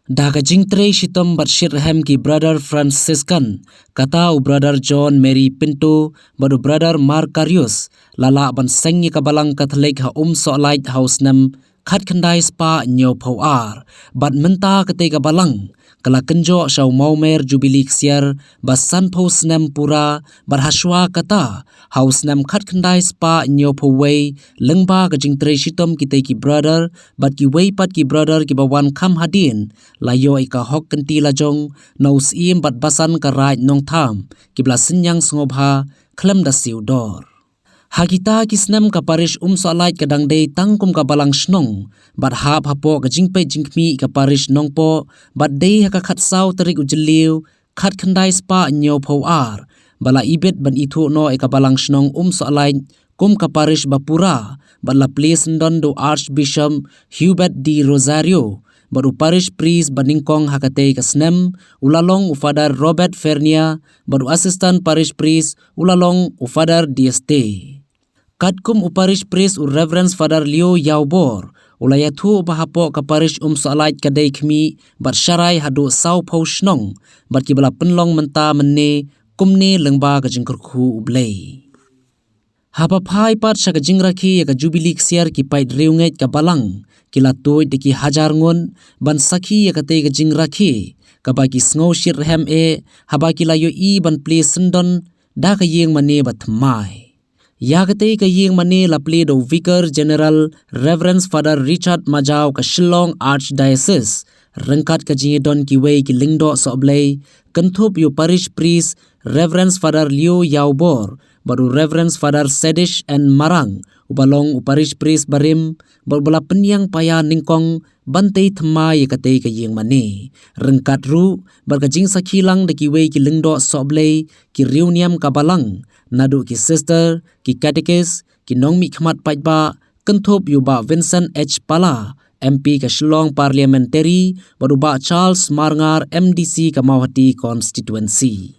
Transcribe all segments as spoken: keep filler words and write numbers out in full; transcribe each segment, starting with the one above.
Da ka jingtrei shitom bad shitrhem ki brother Franciscan, kata u brother John Mary Pinto bad u brother Markarius, la lah ban seng ïa ka balang Katholik ha Umsohlait ha u snem khatkhyndai spah hynñiewphew ar, bad mynta katei ka balang ka la kynjoh sha u mawmer Jubilee Ksiar ba sanphew snem pura, bad hashwa kata ha u snem khatkhyndai spah hynñiewphew wei, lyngba ka jingtrei shitom kitei ki brother bad kiwei pat ki brother kiba wan kham hadien, la ïoh ïa ka hok kynti lajong na u Syiem bad Basan ka Raid Nongthaw kiba la synñiang sngewbha khlem da siew dor. Ha kita ki snem ka parish Umsohlait ka dang dei tang kum ka balang shnong, bad hap hapoh ka jingpeit jingkhmih ka parish Nongpoh, bad dei ha ka khatsaw tarik u Jylliew khatkhyndai spah hynñiewphew ar ba la ibit ban ithuh noh ïa ka balang shnong Umsohlait kum ka parish ba pura, bad la plie syndon da u Archbishop Hubert D'Rozario bad u parish priest ba nyngkong ha katei ka snem u la long u Father Robert Fernia, bad u assistant parish priest u la long u Father Dieste. Katkum u parish priest u Reverend Father Leo Ïawbor u la ïathuh ba hapoh ka parish Umsohlait ka dei khmih bad sharai haduh sawphew shnong, bad kiba la pynlong mynta mynne kumne lyngba ka jingkyrkhu U Blei. Haba phai pat sha ka jingrakhe ïa ka Jubilee Ksiar ki paid riewngeit ka balang ki la tuid da ki hajar ngut ban sakhi ïa katei ka jingrakhe, kaba ki sngew shitrhem eh haba ki la ïohi ban plie syndon da ka ïing mane ba thymmai. Ïa katei ka ïing mane la plie da u Vicar General Reverend Father Richard Majaw ka Shillong Archdiocese, ryngkat ka jingïadon kiwei ki lyngdoh sohblei, kynthup ïa u parish priest Reverend Father Leo Ïawbor bad u Reverend Father Sedish N Marang uba long u parish priest barim, bad uba la pynïeng paia nyngkong ban tei thymmai ïa katei ka ïing mane, ryngkat ruh bad ka jingsakhi lang da kiwei ki lyngdoh sohblei, ki riewniam ka balang, naduh ki sister, ki katekis, ki nongmihkhmat paidbah, kynthup ïa u Bah Vincent H Pala, M P ka Shillong Parliamentary, bad u Bah Charles Marngar, M D C ka Mawhati Constituency.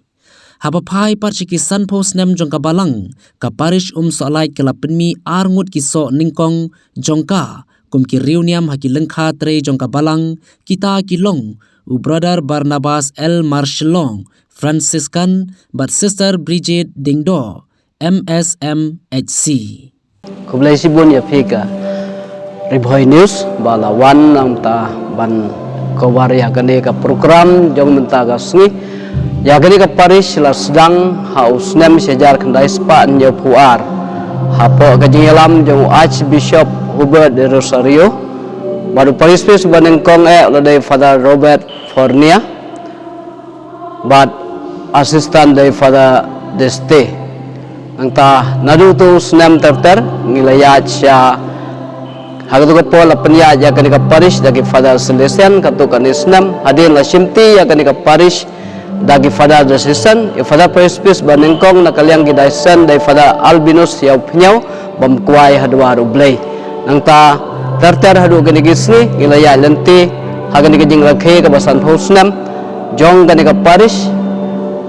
Haba phai pat sha ki sanphew snem jong ka balang, ka parish Umsohlait ka la pynmih ar ngut ki soh nyngkong jong ka kum ki riewniam ha ki lyngkha trei jong ka balang, kita ki long u Brother Barnabas L Marshillong, Franciscan, bad Sister Bridget Dingdo, M S M H C. Khublei shibun ïa phi ka Ri Bhoi News ba la wan na mynta ban cover ïa kane ka program jong mynta ka sngi. Ïa kane ka parish la sdang ha u snem shihajar khyndai spah hynñiewphew ar hapoh ka jingïalam jong u Archbishop Hubert D'Rozario, bad u parish priest ba nyngkong eh u la dei Father Robert Fornia, bad assistant dei Father Deste. Nangta naduh utu u snem ter ter ngi la ïaid sha, ha katu ka por la pynïaid ïa kane ka parish da ki Father Salesian, katu kane snem hadien la shimti ïa kane ka parish da ki Father Diocesan, ïa Father Parish priest ba nyngkong na ka liang ki diocesan dei Father Albinus Ïawphniaw, bym kwai ha dwar U Blei. Nangta ter ter haduh kine ki sngi ngi la ïaid lynti ha kane ka jingrakhe kaba sanphew snem jong kane ka parish.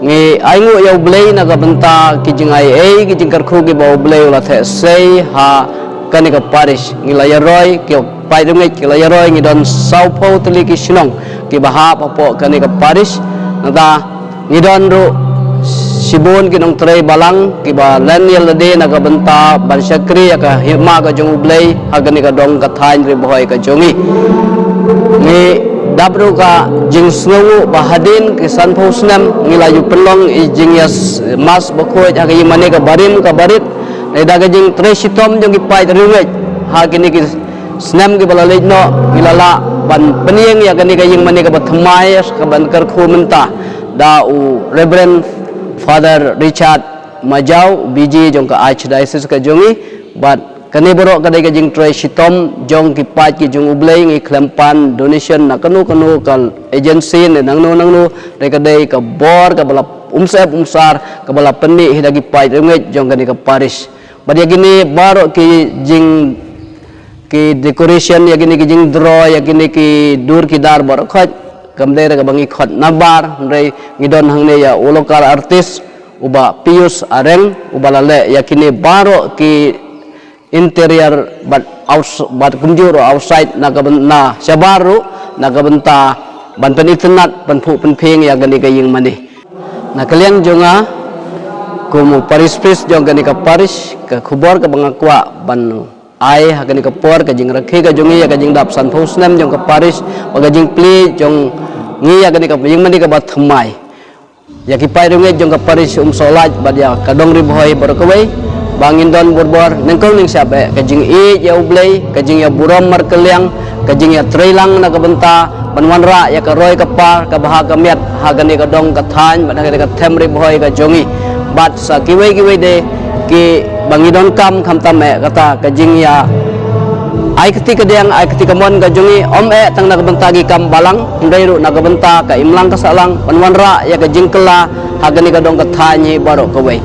Ngi ainguh ïa U Blei na ka bynta ki jingai ei ki jingkyrkhu kiba U Blei u la theh sei ha kane ka parish. Ngi la ïaroi, ki paid riewngeit ki la ïaroi, ngi don sawphew tylli ki shnong kiba hap hapoh kane ka parish. Nangta ngi don ruh shibun ki nongtrei balang kiba len ïa lade na ka bynta ban shakri ïa ka hima ka jong U Blei ha kane ka dong ka thaiñ Ri Bhoi ka jong ngi. Ngi dap ruh ka jingsngewnguh ba hadien ki sanphew snem ngi la ïoh pynlong i jingïa s-, Mass Bakhuid ha ka ïing mane kaba rim kaba rit. Lada ka jingtrei shitom jong ki paid riewngeit ha kine ki snem kiba la leit noh, ngi la lah ban pynïeng ïa kane ka ïing mane kaba thymmai, kaban kyrkhu mynta da u Reverend Father Richard Majaw, B J jong ka Archdiocese ka jong ngi, bad kane baroh ka dei ka jingtrei shitom jong ki paid ki jong U Blei. Ngi khlem pan donation na kano kano ka agency ne nangno nangno, hynrei ka dei ka bor kaba la umsyep umsar kaba la pynmih hi da ki paid riewngeit jong kane ka parish. Bad ïa kine baroh ki jing, ki decoration, ïa kine ki jingdraw, ïa kine ki dur ki dar baroh khoit, kam dei re kaba ngi khot nabar, hynrei ngi don hangne ïa u local artist u Bah Pius Areng uba la leh ïa kine baroh ki interior bad outs-, bad kumjuh ruh outside na ka byn-, na shabar ruh na ka bynta ban pynitynnad, ban phuh pynphieng ïa kane ka ïing mane. Na ka liang jong nga kum u parish priest jong kane ka parish, ka khubor kaba nga kwah ban ai ha kane ka por, ka jingrakhe ka jong ngi ïa ka jingdap sanphew snem jong ka parish, bad ka jingplie jong ngi ïa kane ka ïing mane kaba thymmai. Ïa ki paidbah jong ka parish Umsohlait bad ïa ka dong Ri Bhoi baroh kawei, ba ngin don bor bor nyngkong nyngshap eh ka jingïeit ïa U Blei, ka jingïaburom markylliang, ka jingïatreilang na ka bynta ban wanrah ïa ka roi ka par, ka bha ka miat ha kane ka dong ka thaiñ bad ha kane ka them Ri Bhoi ka jong ngi. Bad sa kiwei kiwei de kiba ngi donkam, khamtam eh kata ka jingïa ai kti kadiang, ai kti kamon ka jong ngi, ym eh tang na ka bynta ki kam balang, hynrei ruh na ka bynta ka imlang ka sahlang, ban wanrah ïa ka jingkylla ha kane ka dong ka thaiñ hi baroh kawei.